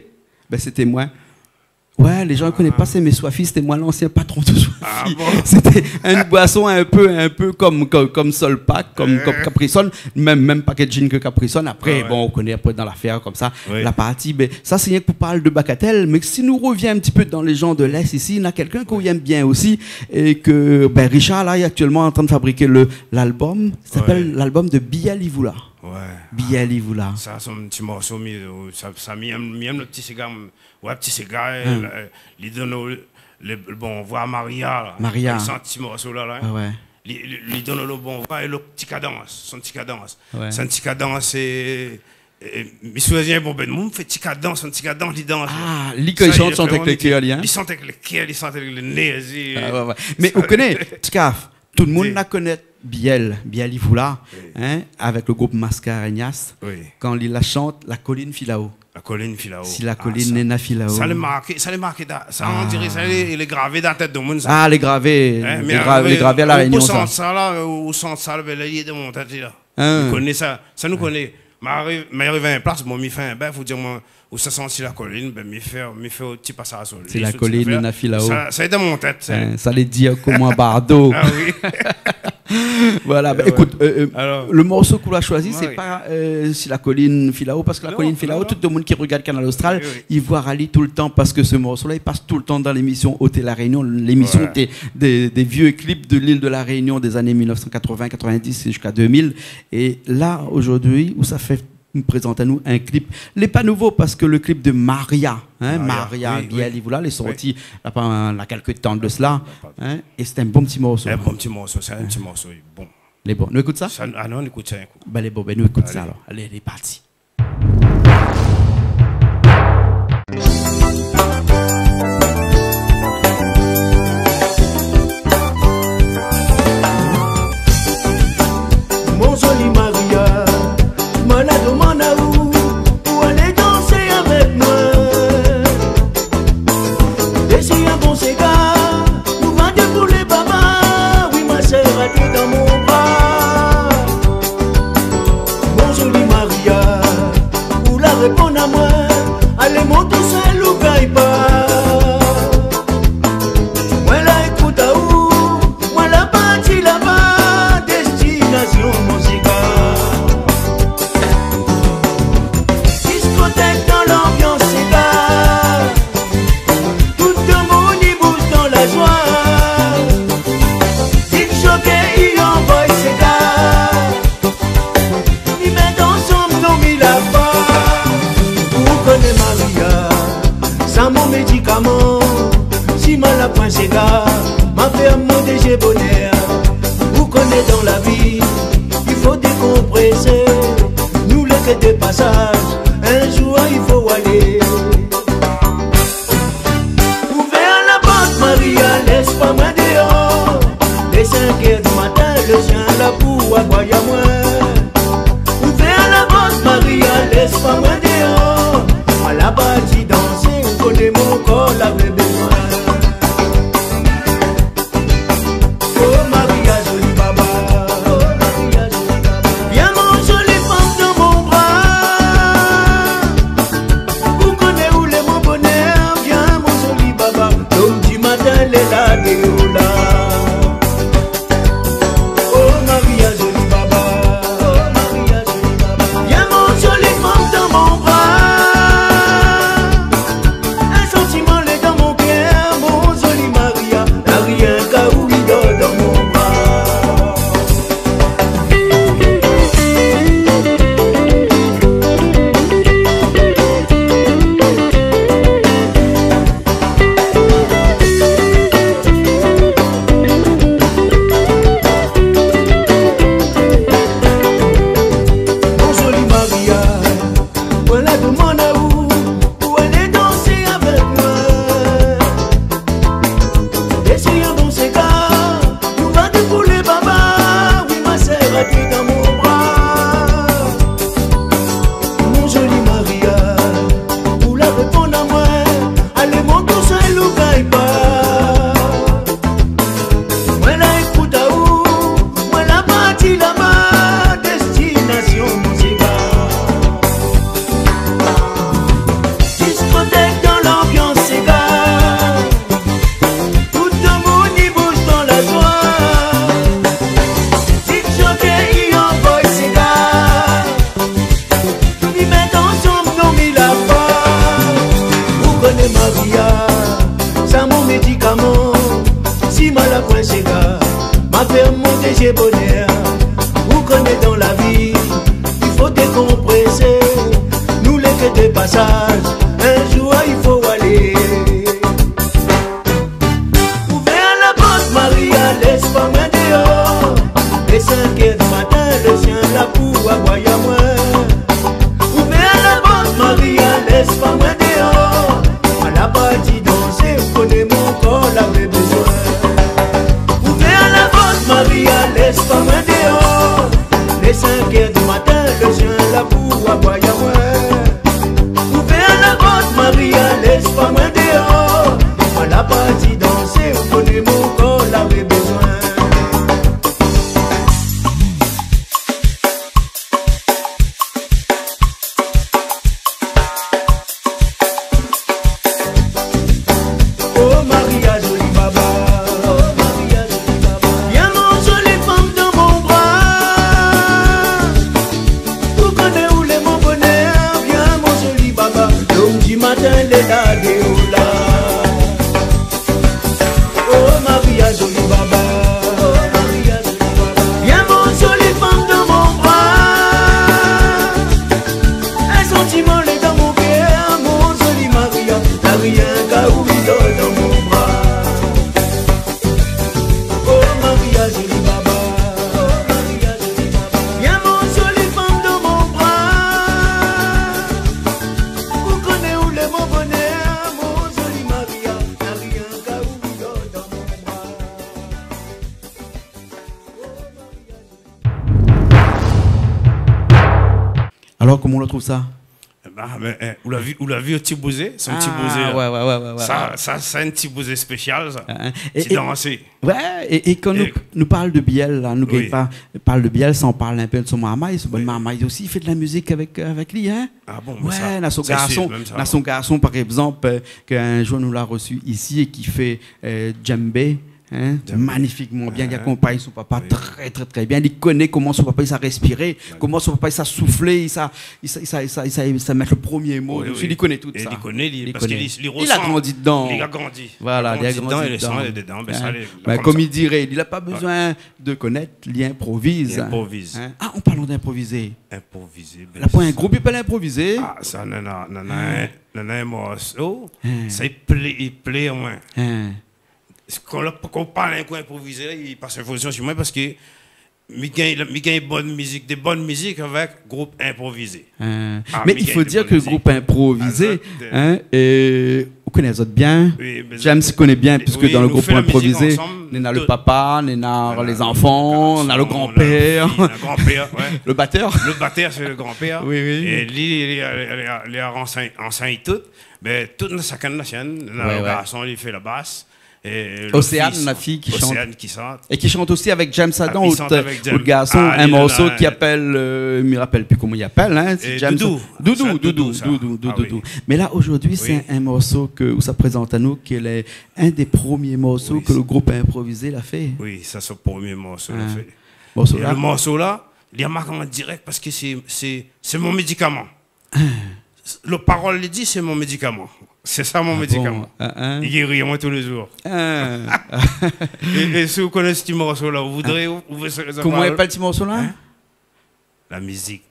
Bin, sété moin. Ouais, lé jan i koné pa, sé, mé Soifi, sété moin lansien patron de Soifi. Ah bon ? Sété in boison in pé, in pé kom, kom, kom Sol Pak, kom, kom Caprisonne, mèm, mèm packaging ke Caprisonne. Apré, bon, ou koné apré dan lafèr konmsa, la parti. Mé sa, sé rienk pou parl de Bagatelle. Mé si nou rovien in ti pé dan lé jan de l'Est isi, na kèlkin k'ou yèm bien osi, é ke, bin, Richard, la, lé aktièlman antrin de fabrik le, lalbom, i apèl lalbom de Biyèl Ivoula. Ouais. Biyèl Ivoula. Sa, sé in ti morso, mi, sa, sa, mi yèm, mi yèm le ti séga, ouais, ti séga, euh, li donn le, le bon voi a Maria, la. Maria. Èk son ti morso la, la, hein. Ah ouais. Li, li, li donn le bon voi é le ti kadans, son ti kadans. Ouais. Son ti kadans, é, é, mi souvienn, bon, bin, moun fé ti kadans, son ti kadans, li dans. Ah, li, kan li shant, li shant avèk le kèr, li, hein. Li shant avèk le kèr, li shant avèk le nèr, li... Ah ouais, ouais. Mé ou koné, Tikaf, tout le moun la koné Biyèl, Biyèl Ivoula, hein, avèk le group Mascarenhas, kan li la shant La colline filao. La colline filao. Si la colline néna filao. Sa lé marké, sa lé marké dan, sa, on diré, sa lé, lé gravé dan la tèt de moun, sa. Ah, lé gravé, hein, lé gravé a La Rényon, sa. Ou shant sa la, ou shant sa la, bin, la, li lé dan mon tèt, la. Hein. Nou koné sa, sa nou koné. Mé ariv, mé ariv in plas, bon, mi fé in bèf, ou di amoin, ou sa shant Si la colline, bin, mi fé, mi fé in ti pasaz sur li, sur ti zafèr. Si la colline néna filao. Sa, sa lé dan mon tèt, sa. Hein, sa lé dir koman Bardo. Ah oui. Voilà, bin, ékout, euh, euh, le morso k'ou la shoizi, sé pa, euh, Si la colline filao, parske La colline filao, tout le moun ki rogard Kanal Austral, i voi ali tout le tan, parske se morso-la, li pas tout le tan dan lémision Hôtel La Réunion, lémision dé, dé, dé vié klip de l'île de La Réunion dé zané mil nèf san katrovin, katrovin-dis ziska dé mil. É la, zordi, ou sa fé prézant anou in klip. Lé pa nouvo parske le klip de Maria, hein, Maria, Biyèl Ivoula, lé sorti la pa, la kèlk tan de sela, hein, é sé in bon ti morso. In bon ti morso, sé in ti morso, bon. Lé bon. Nou ékout sa ? Sa, ah non, nou ékout sa in kou. Bin, lé bon, bin, nou ékout sa alor. Alé, lé parti. Mon zoli Maria, moin la domann aou pou alé dansé avèk moin. Dési in bon séga, nou va déboulé baba, oui, ma sèr, até dan mon bra. Mon zoli Maria, ou la réponn amoin, alé, mon tousèl, ou gingn pa. Moin la ékout aou, moin la parti laba, destinasion mon séga. Diskotèk dan lanbians séga. Tout demoun i bouz dan la zoi. Disc jockey i anvoy séga. Mi mèt ansanm, non, mi la pa. Ou koné Maria, sa mon médikaman. Si ma la poin séga, ma fé mon déjé bonèr. Ou koné dan la vi, i fo dékonprésé. Nou lé ke de pasaz, in zour i fo alé. Ouvèr la port, Maria, lès pa moin déor. Lé sink èr di matin, le shien la pou aboy amoin. Ouvèr la port, Maria, lès pa moin déor. Moin la parti dansé, ou koné mon kor lavé bézoin. Oh Maria, zoli baba. Vien, mon zoli fanm, dan mon bra. Ou koné ou lé mon bonèr, vien, mon zoli baba. Lom di matin lé la déor la. Oh Maria, zoli baba. Vien, mon zoli fanm, dan mon bra. In santiman lé dan mon kèr, mon zoli Maria, na rienk aou i dor dan mon bra. Poin séga, ma fé mon dézir bonèr. Ou koné dan la vi, i fo dékonpresé. Nou lé ke de pasaz, in zour i fo alé. Ouvèr la port, Maria, lès pa moin déor. Lé sink èr di matin, le zien la pou aboy amoin. Ouvèr la port, Maria, lès pa moin déor. Ala parti dansé, ou koné mon kor lavé bezoin. Ouvèr la port, Maria, lès pa moin déor. Lé sink èr di matin, le zien la pou aboy amoin. Ouvèr la port, Maria, lès pa moin déor. Ala parti dansé, ou koné mon kor lavé bezoin. Oh Maria, zoli baba. Oh Maria, zoli baba. Vien, mon zoli fanm, dan mon bra. Ou koné ou lé mon bonèr. Vien, mon zoli baba. Lom di matin, lé la déor la. Oh Maria, zoli baba. Oh Maria, zoli baba. Vien, mon zoli fanm, dan mon bra. In santiman lé dan mon kèr, mon zoli Maria, na rienk aou i dor dan mon bra. Oh Maria, zoli baba, oh Maria, zoli baba. Vien, mon zoli fanm, dan mon bra. Ou koné ou lé mon bonèr, mon zoli Maria, na rienk aou i dor dan mon bra. Alor, koman ou la trouv sa ? Ébin, mé, é, ou la vi, ou la vi o Ti Bouzé, son Ti Bouzé la. Ah, oué, oué, oué, oué, oué. Sa, sa, sé in Ti Bouzé spésial, sa. Hein, hein. É, é, oué, é, é kan nou, nou parl de Biel, la, nou gingn pa parl de Biel san parl in pé de son marmay. Son bann marmay osi i fé de la mizik avèk, avèk li, hein. Ah bon, mé sa, sa i suiv mèm sa, non ? Oué, na son garson, na son garson, par égzanp, euh, ke in zour nou la resi isi é ki fé, euh, djembé, hein, manifikman bien, li akonpagn son papa trè, trè, trè bien. Li koné koman son papa i sa respiré, koman son papa i sa souflé, i sa, i sa, i sa mèt le promié mo dési. Li koné tout sa. Li koné, li, parske li, li la grandi dedan. Li la grandi. Voilà, li la grandi dedan. Li la grandi dedan, é lé san, lé dedan. Hein ? Bin, konmsa. Kom i diré, li la pa bezoin de konèt, li inproviz. Li inproviz. Hein ? Ah, an parlan d'inprovizé. Inprovizé, bin, la poin in group i apèl Inprovizé. Ah, sa, nana, nana in, nana in morso. Hein. Sa i plé, i plé amoin. Hein. Kan la, kan ou parl in group Inprovizé la, i pas in fozisyon si moin parske mi gingn, mi gingn bone mizik, de bone mizik avèk group Inprovizé. Hein. Ah, mé i fo dir ke le group Inprovizé, hein, euh, ou koné azot bien. Oui, mé James i koné bien, puiske dan le group Inprovizé, néna le papa, néna lé zanfan, néna le granpèr. Le batèr. Le batèr, sé le granpèr. Oui, oui. É li, li, li, li, li, li ansèy, ansèy tout. Mé tout, sakinn na sienn, néna le garson, li fé la bas. É le fis, Océane, la fiy ki shant. Océane ki shant. É ki shant osi avèk James adan, out, out garson, in morso ki apèl, euh, mi rapèl pi koman i apèl, hein, sé James. Doudou. Doudou, Doudou, Doudou. Mé la, zordi, sé in morso ke ou sa prézant anou, ki lé in dé promié morso ke le group Inprovizé la fé. Oui, sa sé le promié morso la fé. Morso la. É le morso la, li la mark an dirèk parske sé, sé, sé mon médikaman. Hein. Le parol li di, sé mon médikaman. Sé sa mon médikaman. Ah bon ? Hein, hein. I géri amoin tou lé zour. Hein. É, é si ou koné ti morso la, ou voudré, ou, ou vé sa, sa parol. Koman i apèl ti morso la ? Hein ? La mizik.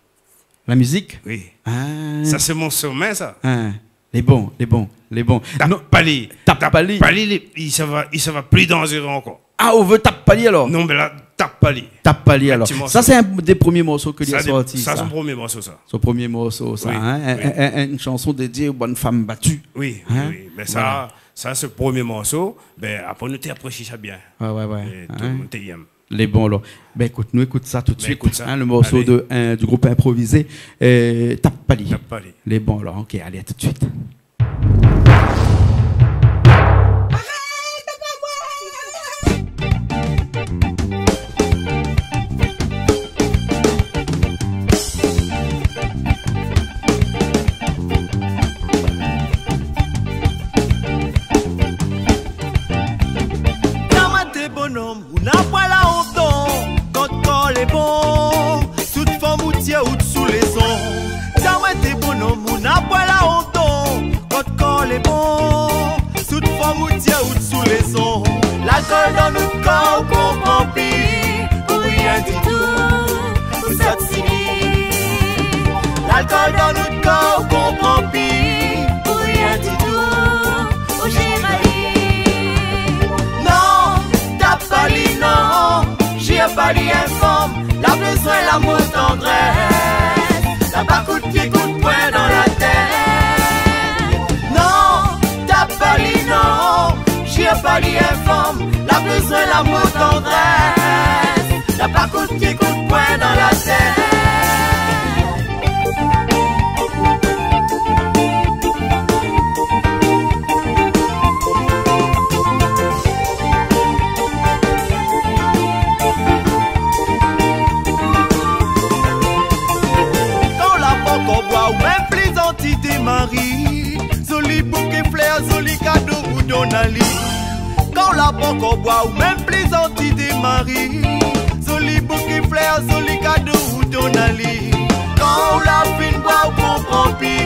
La mizik ? Oui. Ah. Sa sé mon somin, sa. Hein. Lé bon, lé bon, lé bon. Tap pa li. Tap pa li. Tap pa li, li, i sava, i sava pli danzéré ankor. Ah, ou vé tap pa li alor ? Non, mé la, tap pa li. Tap pa li alor. Sa sé in dé promié morso ke li la sorti, sa. Sa sé son promié morso, sa. Son promié morso, sa, hein. Oui, oui. In, in, in, in shanson dédié o bann fanm bati. Oui, oui, oui. Hein ? Mé sa, sa sé le promié morso. Bin, apré, nou té aprésié sa bien. Oué, oué, oué. É tout le moun té yèm. Lé bon, alor. Bin, ékout, nou ékout sa tout de suit, hein, le morso de, euh, du group Inprovizé, euh, Tap pa li. Tap pa li. Lé bon, alor. Ok, alé, à tout de suite. Tan moin té bonom, ou na poin la ont non, kan out kor lé bon, tout fanm ou tir out sou lézon. Tan moin té bonom, ou na poin la ont non, Lamour tandrès, la pa kout pié, kout poin dan la tèt. Non, tap pa li, non, shèrsh pa li, in fanm la bezoin lamour tandrès, la pa kout pié, kout poin dan la tèt. Kan ou la pankor boi, ou mèm pli zanti dé mari. Zoli bouké flèr, zoli kado ou donn ali. Kan ou la pankor boi, ou mèm pli zanti dé mari. Zoli bouké flèr, zoli kado ou donn ali. Kan ou la fine boi, ou konpran pi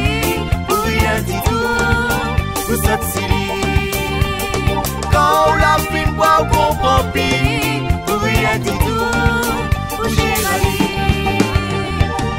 pou rien ditou, ou sot si li. Kan ou la fine boi, ou konpran pi pou rien ditou, ou shèrsh ali.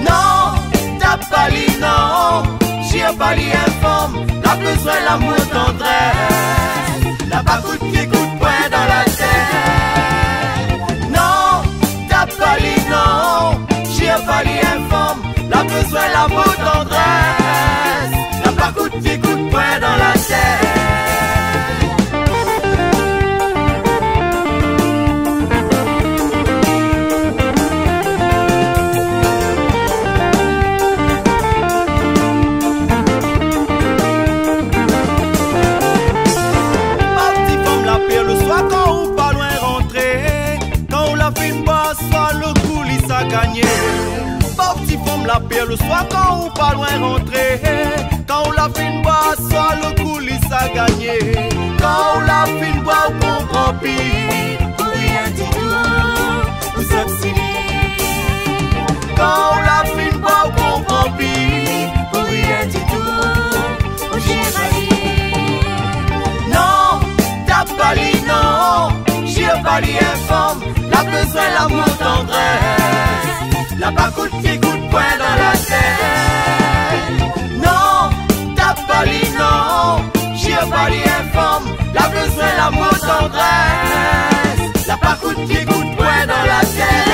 Non, tap pa li, non, shèrsh pa li, in fanm la bezoin lamour tandrès, la pa kout pié, kout poin dan la tèt. Non, tap pa li, non, shèrsh pa li, in fanm la bezoin lamour tandrès, la pa kout pié, kout poin dan la tèt. Parti fanm la pèrl, lo soir kan ou pa loin rantré, kan ou la fine boi, soir lo kou li sa gagné. Parti fanm la pèrl, lo soir kan ou pa loin rantré, kan ou la fine boi, soir lo kou li sa gagné. Kan ou la fine boi, ou konpran pi pou rien ditou, ou sot si li. Kan ou la fine boi, ou konpran pi pou rien ditou, ou shèrsh ali. Non, tap pa li, non, shèrsh pa li, in fanm la bezoin lamour tandrès, la pa kout pié, kout poin dan la tèt. Non, tap pa li, non, shèrsh pa li, in fanm la bezoin lamour tandrès, la pa kout pié, kout poin dan la tèt.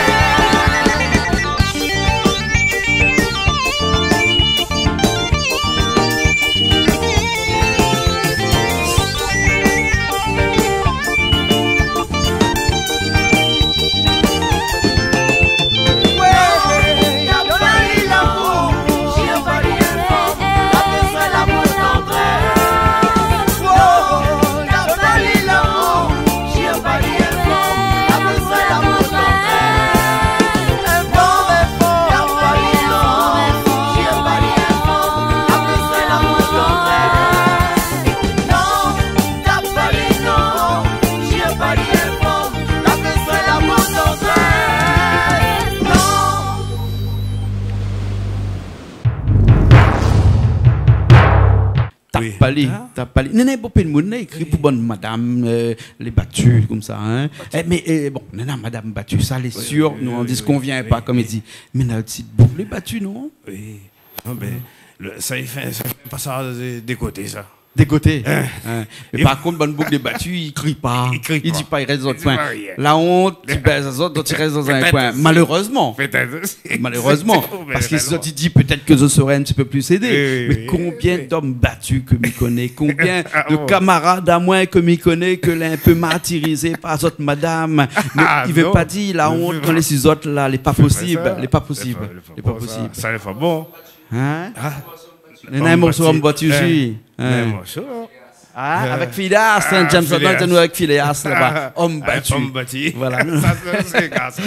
Tap pa li, tap pa li. Néna bonpé d'moun la ékri pou bann madam, euh, lé batu, konmsa, hein. Eh, mé, eh, bon, néna madam batu, sa lé sir, nou, on dit ce qu'on vient pas, konm i di. Mé néna osi boug lé batu, non ? Oui. Non, mé lo, sa i fé, sa i fé pa sa dé, dé koté, sa. Dé koté. Hein. Mé par kont, bann boug lé batu, i kri pa. I kri pa. I di pa, i rès dan zot koin. La ont, ti bèz azot, zot i rès dan in koin. Pétèt osi. Malérezman. Pétèt osi. Malérezman. Parske si zot i di, pétèt ke zot i sré in ti pé pli édé. Oui, oui, oui. Mé konbien d'om batu ke mi koné, konbien de kamarad amoin ke mi koné ke lé in pé martirizé par zot madam. Mé i vé pa dir, la ont, kan lé si zot la, lé pa posib, lé pa posib. Lé pa posib. Sa lé pa bon. Hein ? Néna in morso om batu osi. Néna in morso. Ah, avèk Phileas, hein, James Adams, nou avèk Phileas laba. Om batu. Om batu. Voilà. Sa sé, sé gras.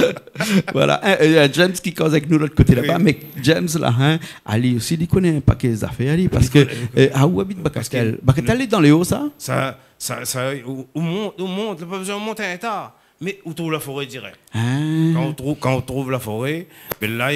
Voilà. Hein, euh, James ki koz avèk nou lot koté laba, mé James la, hein, ali osi, li koné in paké zafèr, ali, parske, euh, ah, ou abit Bagatelle. Bagatelle lé dan lé o, sa ? Sa, sa, sa, ou, ou mont, ou mont, ou pa bezoin mont in ta. Mé ou trouv la foré dirèk. Ah. Kan ou trouv, kan ou trouv la foré, bin la,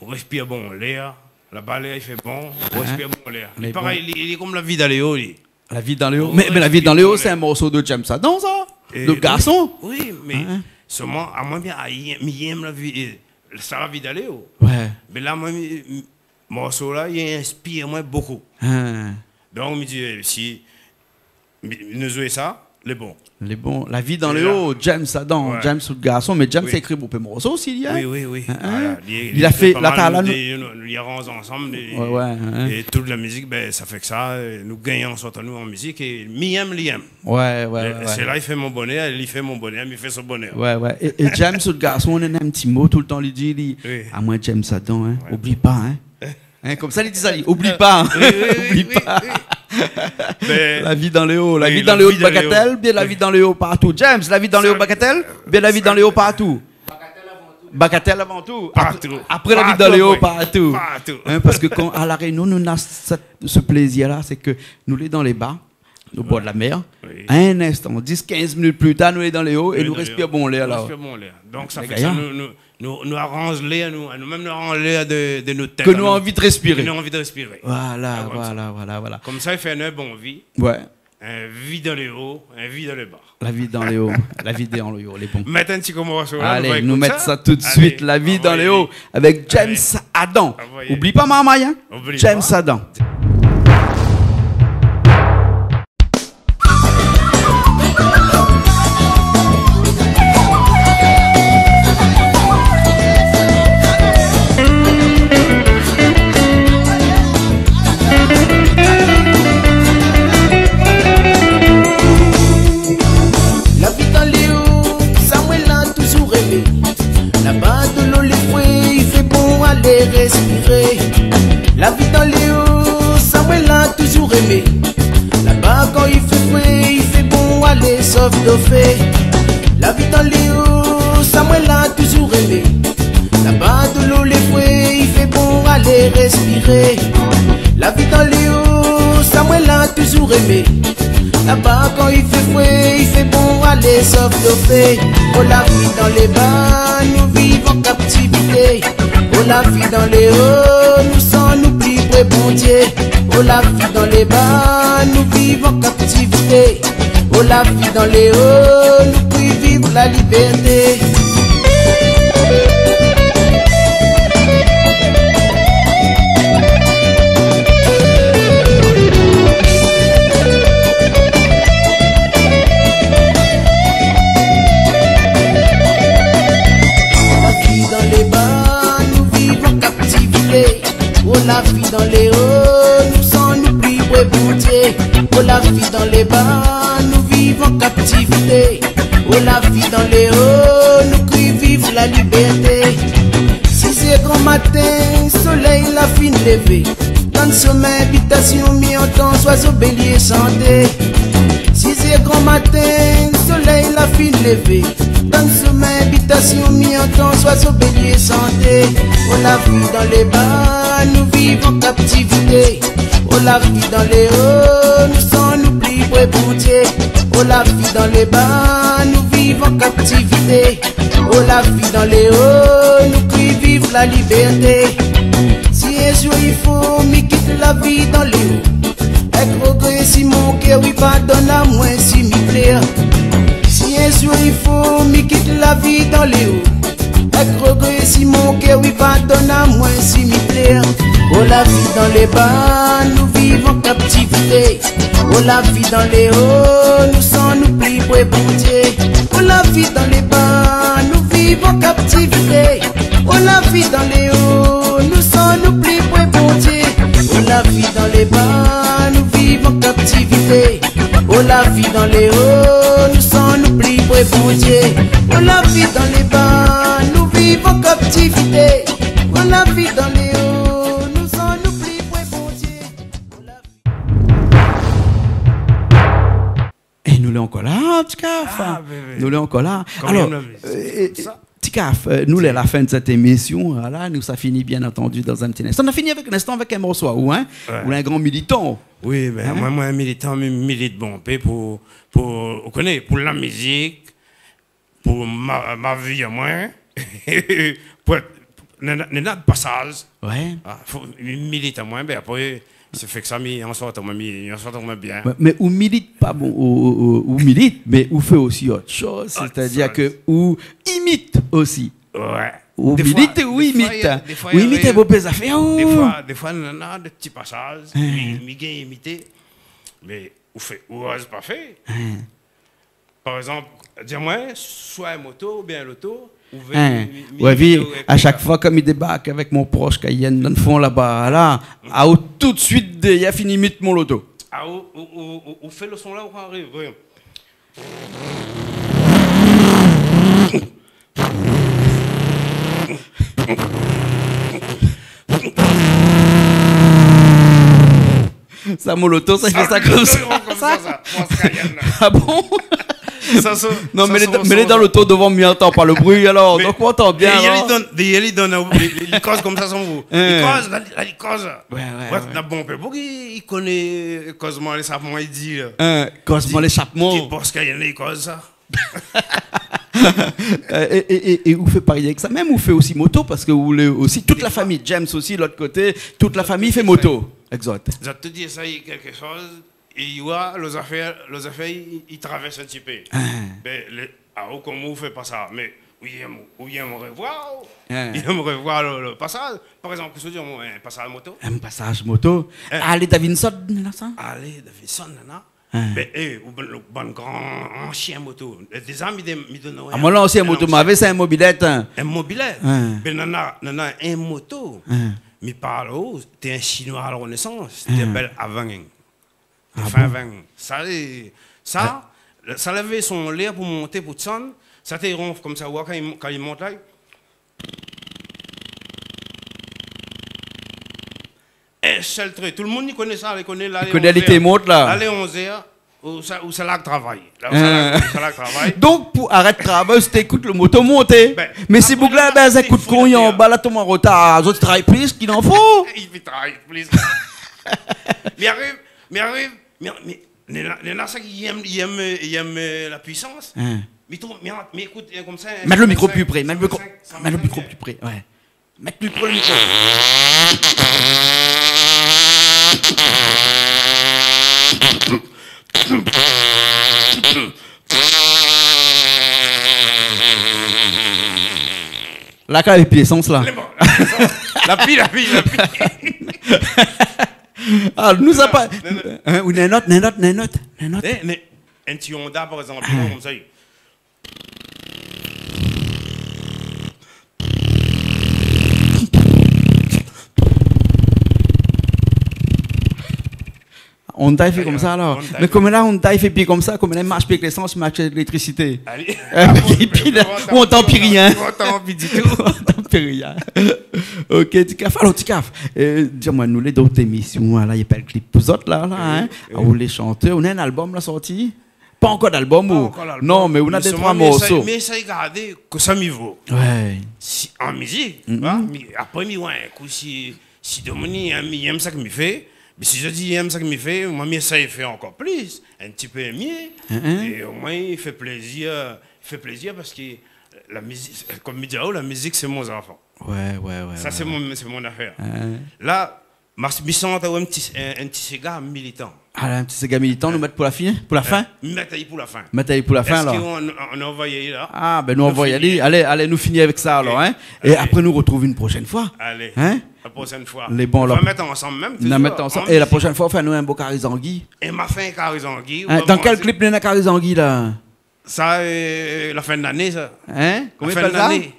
ou respir bon lèr. Laba, lèr i fé bon, ou respir bon lèr. Li parèy, li, li lé konm la vi dan lé o, li. La vi dan lé o. Mé, mé la vi dan lé o, sé in morso de James Adams, sa. De garson. Oui, mé solman, amoin, mi, ah, mi yèm la vi, euh, sa, la vi dan lé o. Ouais. Mé la, moin, mi, mi, morso la, i inspir amoin bokou. Hein. Donk, mi di, euh, si mi, nou zoué sa, Lé bon. Lé bon. La vi dan léo, James Adam, James out garson, mé James la ékri bonpé morso osi, li, hein. Wi, wi, wi. Hein, hein. Voilà, li, li la fé pa mal, la, nou, nou, nou, nou la aranz ansanm, li, é tout la mizik, bin, sa fé ke sa, euh, nou gingn ansanm anou an mizik, é mi yèm, li yèm. Wé, wé, wé. Sé la, li fé mon bonèr, li fé mon bonèr, mi fé son bonèr. Wé, wé. É, é James, out garson, néna in ti mo toultan li di, li, amoin James Adam, hein, oubli pa, hein. Hein, konmsa li di sa, li, oubli pa, hein. Wi, wi, wi, wi. Oubli pa. Bin, la vi dan léo, la vi dan léo de Bagatèl, bien la vi dan léo partou. James, la vi dan léo Bagatèl, bien la vi dan léo partou. Bagatèl avan tou. Partou. Apré, apré la vi dan léo, partou. Partou. Hein, parske kan, a La Rényon, nou néna sèt, se plézir-la, sé ke nou lé dan lé ba, o bor de la mèr. Wi. In instan, dis, kinz minit pli tar, nou lé dan léo é nou réspir bon lèr, la. Nou réspir bon lèr. Donk, sa fé ke sa, nou, nou, nou, nou aranz lèr, nou, nou mèm, nou aranz lèr de, de nout tèt, ke nou anvi de réspiré. Ke nou anvi de réspiré. Voilà, voilà, voilà. Konmsa, i fé in bon vi. Wé. In vi dan léo, in vi dan lé ba. La vi dan léo, la vi dan léo, lé bon. Mèt in ti kou morso la, nou va ékout sa. Alé, nou mèt sa tout de suit, la vi dan léo, avèk James Adam. Oubli pa marmay, hein. Oubli pa. James Adam. La vi dan léo, sa moin la touzour émé. Laba dolo lé fré, i fé bon alé réspiré. La vi dan léo, sa moin la touzour émé. Laba kan i fé fré, i fé bon alé sof dofé. La vi dan léo, sa moin la touzour émé. Laba dolo lé fré, i fé bon alé réspiré. La vi dan léo, sa moin la touzour émé. Laba kan i fé fré, i fé bon alé sof dofé. O la vi dan lé ba, nou viv an kaptivité. O la vi dan léo, nou san nou pli pré Bondié. O la vi dan lé ba, nou viv an kaptivité. O la vi dan léo, nou pli viv la libèrté. La vi dan lé ba, nou viv an kaptivité. O la vi dan léo, nou san nou pli pré Bondié. O la vi dan lé ba, nou viv an kaptivité. O la vi dan léo, nou kri viv la libèrté. Sizèr gran matin, solèy la fine lévé. Dan somin bitasion, mi antan zwazo bélié shanté. Sizèr gran matin, solèy la fine lévé. Dan somin bitasion, mi antan zwazo bélié shanté. O la vi dan lé ba, nou viv an kaptivité. O la vi dan léo, nou san nou pli pré Bondié. O la vi dan lé ba, nou viv an kaptivité. O la vi dan léo, nou kri viv la libèrté. Si in zour i fo mi kit la vi dan léo, èk rogré si mon kèr i pardone amoin si mi plèr. Si in zour i fo mi kit la vi dan léo, èk rogré si mon kèr i pardone amoin si mi plèr. O la vi dan lé ba, nou viv an kaptivité. O la vi dan léo, nou san nou pli pré Bondié. O la vi dan lé ba, nou viv an kaptivité. O la vi dan léo, nou san nou pli pré Bondié. O la vi dan lé ba, nou viv an kaptivité. O la vi dan léo, nou san nou pli pré Bondié. O la vi dan lé ba, nou viv an kaptivité. O la vi dan léo, nou san nou pli pré Bondié. O la vi É nou lé ankor la, Ti Kaf. Ah, bin, bin. Nou lé ankor la. Alor, euh, Ti Kaf, euh, nou lé a la fin de sèt émision, voilà, nou sa fini, bien antandi, dan in ti instan. Nou la fini avèk, in instan avèk in morso, ou, hein ? Wé. Ou lé in gran militan. Wi, bin, moin, moin, militan, mi milit bonpé pou, pou, ou koné, pou la mizik, pou ma, ma vi amoin, pou èt, néna, néna de pasaz. Wé. Ah, fo, mi milit amoin, bin apré, sa fé ke sa, mi, an sort, moin, mi, an sort, moin bien. Wé, mé ou milit pa, bon, ou, ou, ou, ou milit, mé ou fé osi ot shoz, sétadir ke ou imit osi. Wé. Ou milit é ou imit. Ou imit bonpé zafèr, ou. Défoi, défoi, néna de ti pasaz, mi, mi gingn imité, mé ou fé, ou oz pa fé. Hein. par égzanp, di amoin, soi in moto oubien loto, ou vé, hein, mi, mi, ouais, vi, mi, a shak foi, kan mi débark avèk mon Porsche Cayenne dan fon laba la, aou tout suit dèrièr fini mit mon loto. Ah, ou, ou, ou, ou, ou fé lo son la, ou ariv, oui. Sa, mon loto, sa, i fé sa konmsa. Ah, mon loto, i ronf konmsa, sa. Sa, sa. Mon Cayenne la. Ah bon ? Sa, sa, non, sa, mé lé, sa, mé lé sa, dan sa. Loto dovan, mi antan pa lo bri, alor. Mé, donk, ou antan bien, mé alor. Li done, li, li done, li, li koz konmsa, son gou. Hein. Li koz, la, la, li koz. Ouais, ouais, ouais. Na bonpé pou ki i koné koz moin lé sap, moin, i di, euh, hein, koz moin lé sap, moin. Di, di, parske néna i koz sa. Euh, é, é, é, é ou fé parèy avèk sa. Mèm ou fé osi moto, parske ou lé osi, tout la fami, James osi, lot koté, tout la fami i fé moto. Exact. Zot tout i éséy kékshoz, é i oi, lo zafèr, lo zafèr, i, i travèrs in ti pé. Hein. Bin, lé, ah, ou, koman ou fé pa sa, mé ou yèm, ou yèm revoir, hein, ou yèm revoir lo, lo pasaz. Par égzanp, kosa ou di, in pasaz moto. In pasaz moto. Hein. Harley Davidson, la, sa ? Harley Davidson, la, la. Hein. Bin, é, ou bann, bann gran ansien moto. Déza, mi dé-, mi done, ah, moin, lansien moto, lansien. Mavé, sé in mobilèt, hein. In mobilèt. Hein. Bin, nana, nana in moto. Hein. Mi parl aou, té in Shinoi a la Renaissance, té apèl Aveng. Ah bon ? Aveng. Sa, é, sa, ah, sa lavé son lèr pou monté, pou désann. Sa té ronf konmsa, ou oi, kan i, kan i mont la, in sèl tré. Tout lo moun i koné sa, i koné la, i koné, lé onzèr. Li té mont la. La, lé onzèr, ou sa, ou sa larg travay. La, ou sa larg, hein, ou sa larg travay. Donk, pou arèt travay, ou té ékout lo moto monté. Bin, mé sé apré, boug-la, la, bin, sé kout fou, kon, i anba la, tonm an rotar. Zot i travay plis ki n'an fo. I travay plis. Mi ariv, mi ariv, mi, mi, néna, néna sak i yèm, i yèm, i yèm, euh, la puissance. Hein. Mi trouv, mi, mi ékout, euh, konmsa, hein, mèt lo mikro pli pré, mèt lo mikro, cent vingt-cinq, mèt lo mikro pli pré, ouais. Mèt lo mikro, lo mikro. La, kan lavé pi lésans la. Lé bon, la pi lésans. La pi, la pi, la pi. Ah, nou sa pa. Non, non. Hein, ou néna in not, néna in not, néna in not, néna in not. Eh, mé in ti Honda, par égzanp, ah, konmsa, i Honda i fé konmsa, alor. Honda i fé. Mé koméla, Honda i fé pi konmsa, koméla i marsh pi avèk lésans, i marsh avèk léléktrisité. Alé. Euh, épi la, ou antan pi rien. Ou antan pi ditou. Ou antan pi rien. Ok, Ti Kaf. Alor, Ti Kaf, euh, di amoin, nou lé dan in émision la, i apèl Clip pou zot la, la, hein. Oui, oui. Ah, ou lé shantèr, ou néna in album la sorti ? Pa ankor d'album, ou ? Pa ankor d'album. Non, mé ou néna dé troi morso. Mé solman, mi éséy, mi éséy gardé kosa mi vo. Ouais. Si, an mizik, mhm, hein, mi, apré, mi oi in kou si, si domoun i yèm, i yèm sak mi fé, mé si zot i yèm sak mi fé, moin, mi éséy fé ankor plis, in ti pé myé. Mhm. É omoin, i fé plézir, i fé plézir parske la mizik, konm mi di aou, la mizik, sé mon zanfan. Ouais, ouais, ouais, ouais. Sa, sé mon, sé mon afèr. Hein. La, Mas, mi sa antann in ti, in, in ti séga militan. Ah, in ti séga militan, nou mèt pou la fin, pou la fin ? Hein, mèt ali pou la fin. Mèt ali pou la fin, alor. Èske nou, nou, nou anvoy ali la ? Ah, bin, nou anvoy ali. Alé, alé, nou fini avèk sa, alor, hein. É apré, nou artrouv in proshèn foi. Alé. Hein ? La proshèn foi. Lé bon, alor. Nou va mèt ansanm mèm, nou va mèt ansanm. É la proshèn foi, ou fé anou in bo kari zangi. É ma fé in kari zangi, hein, dan kèl klip néna kari zangi, la ? Sa, euh, la fin de lané, sa. Hein ? Koman i apèl sa ? La fin de lané.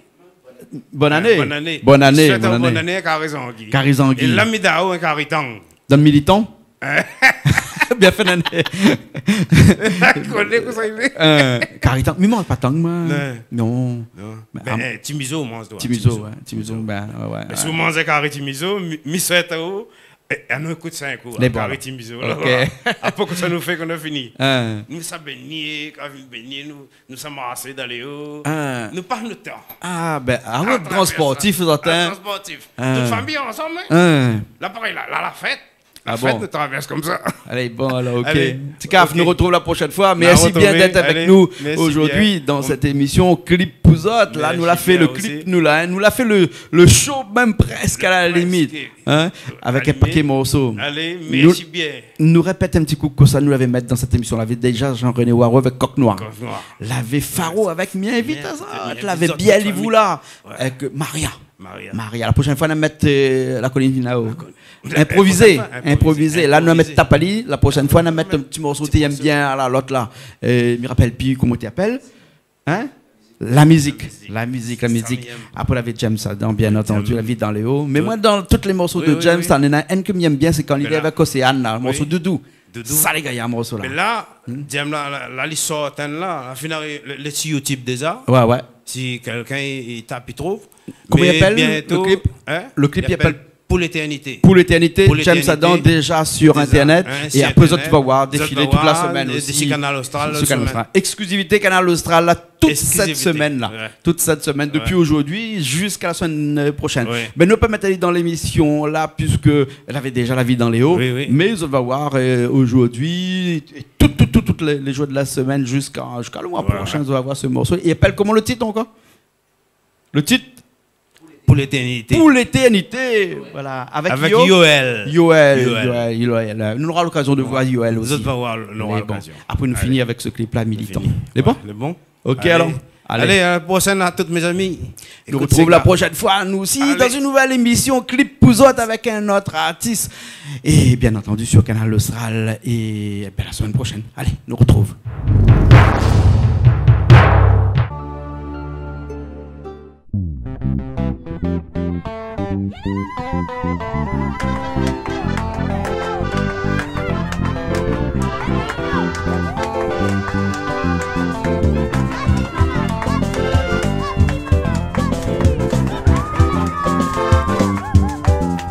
Bone ané. Bone ané. Bone ané, bone ané. Swèt aou bone ané, kari zangi. Kari zangi. É la, mi done aou in kari tang. Dan militan ? Hein ? Bien fé lané. Koné kosa i fé. Euh, kari tang. Mi manz pa tang, moin. Non. Non. Non. Mé, bin, am-, eh, ti mizo, ou manz, toi, ti mizo, ti mizo. Ouais, ti mizo, bin, ouais, ouais. Mé si ou manz kari ti mizo, mi, mi swèt aou, é, anou ékout sa in kou, lé bon, kari ti mizo, la. Ok. Apré, kosa nou fé kan nou fini ? Hein. Nou sa bengné, kan nou bengné, nou, nou sa marsé dan léo. Hein. Nou pas nout tan. Ah, bin, ah ouais, gran sportif, zot, hein. Gran sportif. Hein. Tout fami ansanm, hein. Hein. La, parèy, la, la, la fèt. Ah bon ? La fèt, nou travèrs konmsa. Alé, bon, alor, ok. Alé, Ti Kaf, ok, nou artrouv la proshèn foi. Mèrsi bien d'èt avèk nou zordi dan sèt émision Clip pou zot. Mèrsi bien osi. La, nou la fé lo klip, nou la, hein. Nou la fé lo, lo show mèm prèsk a la limit. Prèsk. Hein, avèk in pakèt morso. Alé, mèrsi bien. Nou, nou répèt in ti kou kosa nou lavé mèt dan sèt émision. Lavé déza Jean-René Waro avèk Kok Noir. Kok Noir. Lavé Faro avèk, mi invit azot. Lavé Bièl Ivou la, avèk Maria. Maria. Maria. La proshèn foi, nou va mèt, euh, La Colline Finao. La colline. Inprovizé, la proshèn foi, inprovizé. Inprovizé. La, nou va mèt Tapali. La proshèn foi, nou va mèt in ti morso ou té yèm bien, la, lot la. Euh, mi rapèl pi koman i apèl. Hein ? La mizik. La mizik. La mizik, la mizik. Sa mi yèm. Apré, lavé James Adam, bien antandi, La vi dan lé o. Mé moin, dan tout lé morso de James, néna inn ke mi yèm bien, sé kan li lé avèk Océane, la, morso Doudou. Doudou. Sa lé gayar, morso la. Mé la, James la, la, la, li sort inn la, la fine arivé, lé, lé si YouTube déza. Ouais, ouais. Si kèlkin i, i tap, i trouv. Koman i apèl, le klip ? Mé bientôt, hein, le klip, i apèl Pour l'éternité. Pour l'éternité, James Adam, déza sur internet. Déza, hein, sur internet. É apré, zot va voir défilé tout la semèn osi. Zot va voir, euh, sur Kanal Austral, sur Kanal Austral. Exclusivité Kanal Austral, la, tout sèt semèn la. Exclusivité, ouais. Tout sèt semèn, dopi zordi ziska la semèn, euh, proshèn. Ouais. Mé nou pé mèt ali dan lémision la, puiske lavé déza La vi dan lé o. Oui, oui. Mé zot va voir, euh, zordi, é tout, tout, tout, tout lé, lé zour de la semèn ziska, ziska le moi proshèn, zot va voir se morso. Ouais, ouais. I apèl koman le tit ankor ? Le tit ? Pour l'éternité. Pour l'éternité, voilà. Avèk Yo-, Yoël. Yoël, Yoël. Yoël, Yoël. Nou nora lokazion de voir Yoël osi. Zot va voir, nou nora lokazion. Mé bon, apré, nou fini avèk se klip la, Militan. Lé bon ? Lé bon. OK, alor. Alé. Alé, à la prochaine à toutes, mes amis. Nou artrouv la proshèn foi, nou osi, dan in nouvèl émision Clip pou zot avèk in ot artis. É bien antandi sur Kanal Austral. É bin, la semèn proshèn. Alé, nou artrouv.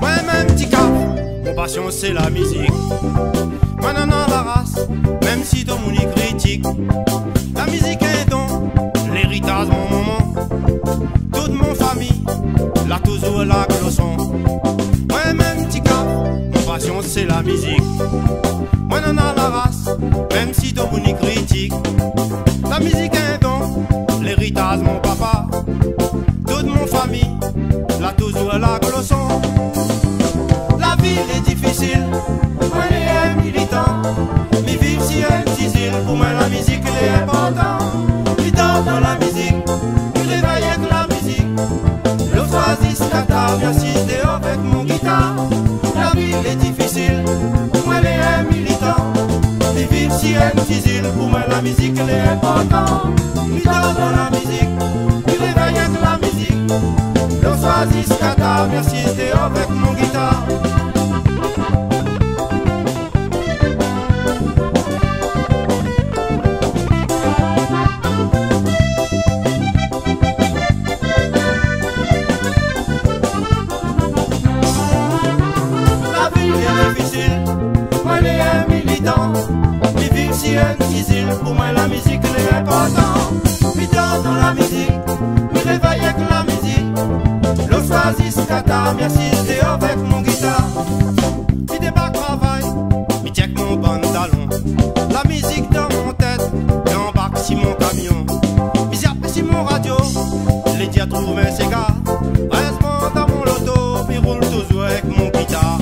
Moin minm ti kaf, mon pasion sé la mizik. Moin néna la ras, minm si tout moun i kritik. La mizik in don, léritaz mon momon. Tout mon fami la touzour la gloson. Moin minm ti kaf, mon pasion sé la mizik. Moin néna la ras, minm si tout moun i kritik. La mizik in don, léritaz mon papa. Tout mon fami la touzour la gloson. La vi lé difisil, moin lé in militan. Mi viv si in ti zil, pou moin la mizik lé inportan. Mi dor dan la mizik, mi révèy èk la mizik. Le soir ziska tar, mi asiz déor avèk mon gitar. La vi lé difisil, moin lé in militan. Mi viv si in ti zil, pou moin la mizik lé inportan. Mi dor dan la mizik, mi révèy èk la mizik. Le soir ziska tar, mi asiz déor avèk mon gitar. La vi lé difisil, moin lé in militan. Mi viv si in ti zil, pou moin la mizik lé inportan. Mi dor dan la mizik, mi révèy èk la mizik. Le soir ziska tar, mi asiz déor avèk mon gitar. Mi débark travay, mi tchèk mon bann dalon. La mizik dan mon tèt, mi anbark si mon kamion. Mi zap si mon radio, lé dir trouv in séga. Érèzman dan mon loto, mi roul touzour èk mon gitar.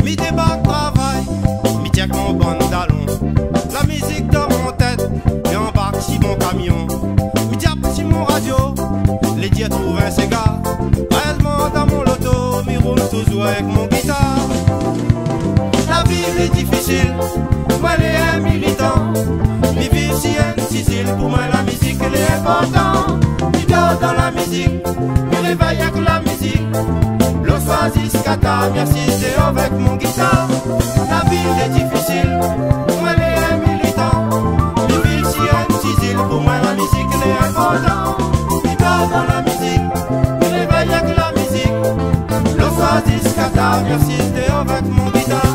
Mi débark travay, mi tchèk mon bann dalon. La mizik dan mon tèt, mi anbark si mon kamion. Mi zap si mon radio, lé dir trouv in séga. Érèzman dan mon loto, mi roul touzour èk mon gitar. La vi lé difisil, moin lé in militan. Mi viv si in ti zil, pou moin la mizik lé inportan. Mi dor dan la mizik, mi révèy èk la mizik. Le soir ziska tar, mi asiz déor avèk mon gitar. La vi lé difisil, moin lé in militan. Mi viv si in ti zil, pou moin la mizik lé inportan. Mi dor dan la mizik, mi révèy èk la mizik. Le soir ziska tar, mi asiz déor avèk mon gitar.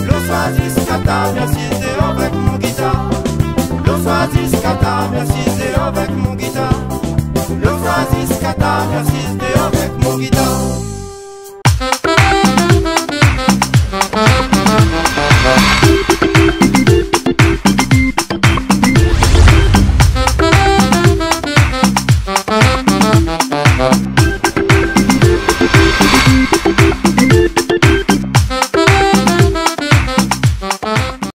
Le soir ziska tar, mi asiz déor avèk mon gitar. Le soir ziska tar, mi asiz déor avèk mon gitar. Le soir ziska tar, mi asiz